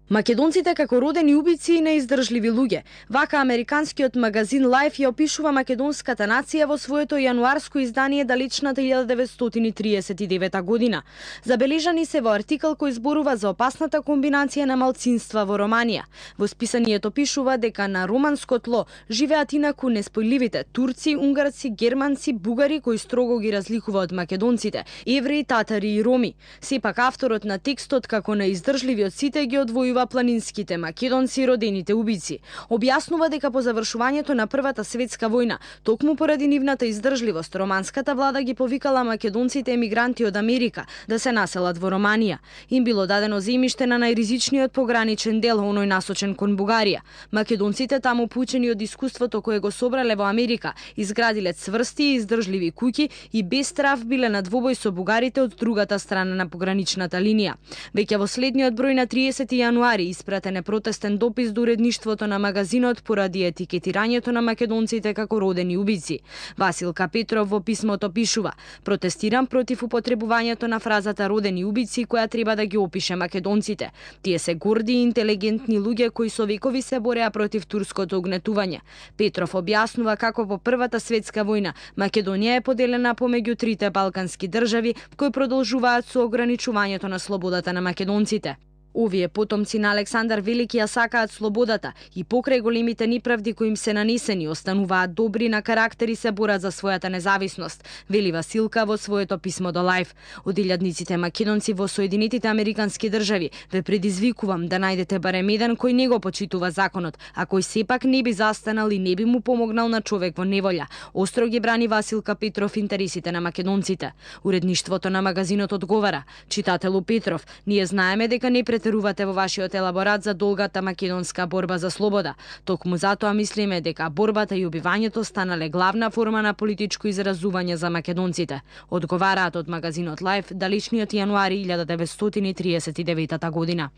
Македонците како родени убици и неиздржливи луѓе. Вака американскиот магазин Life ја опишува македонската нација во своето јануарско издание далечната 1939 година. Забележани се во артикал кој зборува за опасната комбинација на малцинства во Романија. Во списанието пишува дека на романско тло живеат инаку неспојливите турци, унгарци, германци, бугари кои строго ги разликува од македонците, евреи, татари и роми. Сепак авторот на текстот како наиздржливи од сите ги одвојува планинските македонци, родените убици. Објаснува дека по завршувањето на Првата светска војна, токму поради нивната издржливост, романската влада ги повикала македонците емигранти од Америка да се населат во Романија. Им било дадено земјиште на најризичниот пограничен дел, оној насочен кон Бугарија. Македонците таму поучени од искуството кое го собрале во Америка, изградиле цврсти и издржливи куќи и без страв биле на двобој со бугарите од другата страна на пограничната линија. Веќе во следниот број на 30 јануари испратен е протестен допис до уредништвото на магазинот поради етикетирањето на македонците како родени убици. Василка Петров во писмото пишува: "Протестирам против употребувањето на фразата родени убици која треба да ги опише македонците. Тие се горди и интелигентни луѓе кои со векови се бореа против турското угнетување." Петров објаснува како во Првата светска војна Македонија е поделена помеѓу трите балкански држави кои продолжуваат со ограничувањето на слободата на македонците. Овие потомци на Александар Велики ја сакаат слободата и покрај големите неправди кои им се нанесени остануваат добри на карактер и се борат за својата независност, вели Василка во своето писмо до Life. Од илјадниците македонци во Соединетите американски држави ве предизвикувам да најдете барем еден кој не го почитува законот, а кој сепак не би застанал и не би му помогнал на човек во неволја. Остро ги брани Василка Петров интересите на македонците. Уредништвото на магазинот одговара: "Читателу Петров, ние знаеме дека не претерувате во вашиот елаборат за долгата македонска борба за слобода. Токму затоа мислиме дека борбата и убивањето станале главна форма на политичко изразување за македонците." Одговараат од магазинот Life далечниот јануари 1939 година.